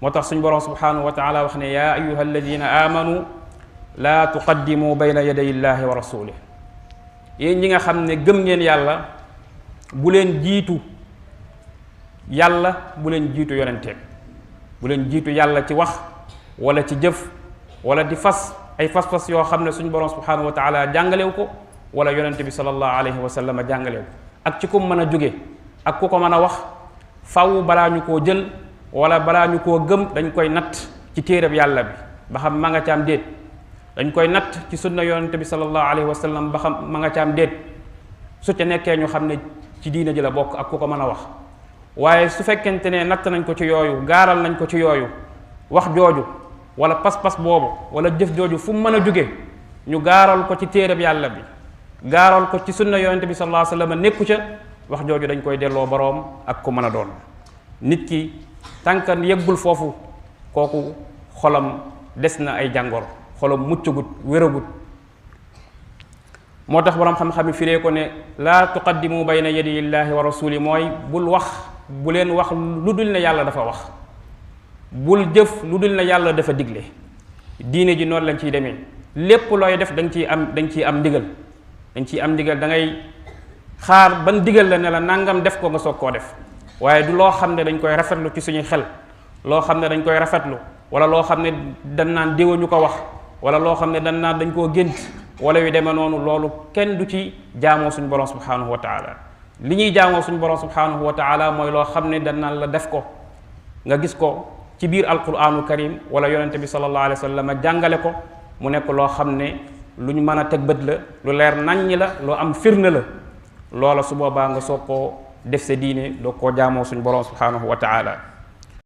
moo tax suñu borom subhanahu wa taala wax ne yaa ayuha alladina amanu laa tuqaddimu bayna yaday illahi wa rasulih yéen ñi nga xam ne gëm ngeen yàlla bu leen jiitu yàlla bu leen jiitu yonenteem bu leen jiitu yàlla ci wax wala ci jëf wala di fas ay fas-fas yoo xam ne suñu borom subhanahu wa taala jàngalew ko wala yonente bi sallallahu alayhi wa sallam jàngalew ko ak ci ku mën a jóge ak ku ko mën a wax faw balaa ñu koo jël wala balaa ñu koo gëm dañ koy natt ci téereb yàlla bi ba xam ma nga caam déet dañ koy natt ci sunna yonente bi sallallahu alayhi wa sallam ba xam ma nga caam déet su ca nekkee ñu xam ne ci diina ji la bokk ak ku ko mën a wax waaye su fekkente ne natt nañ ko ci yooyu gaaral nañ ko ci yooyu wax jooju wala pas-pas boobu wala jëf jooju fu mu mën a jóge ñu gaaral ko ci téereb yàlla bi gaaral ko ci sunna yonente bi sallallahu alayhi wa sallam nekku ca wax jooju dañ koy delloo boroom ak ku mën a doon nit ki tànkan yeggul foofu kooku xolam des na ay jàngoro xolam muccagut wéragut moo tax boroom xam-xam yi firee ko ne laa tuqaddimu bayna yadi illahi wa rasuli mooy bul wax bu leen wax lu dul ne yàlla dafa wax bul jëf lu dul ne yàlla dafa digle diine ji noonu lañ ciy demee lépp looy def da nga ciy am ndigal dañ ciy am ndigal da ngay xaar ban digal la ne la nangam def ko nga soog koo def waaye du loo xam ne dañ koy rafetlu ci suñuy xel loo xam ne dañ koy rafetlu wala loo xam ne dañ naan diwa ñu ko wax wala loo xam ne dañ naan dañ koo gént wala yu demee noonu loolu kenn du ci jaamoo suñu borom subhanahu wa taala li ñuy jaamoo suñu borom subhanahu wa taala mooy loo xam ne dañ naan la def ko nga gis ko ci biir alquranu karim wala yonente bi sallallahu alayhi wa sallam jàngale ko mu nekk loo xam ne lu ñu mën a teg bët la lu leer naññ la loo am firnde la loola su boobaa nga soog koo def sa diine doo koo jaamoo suñu borom subhanahu wa taala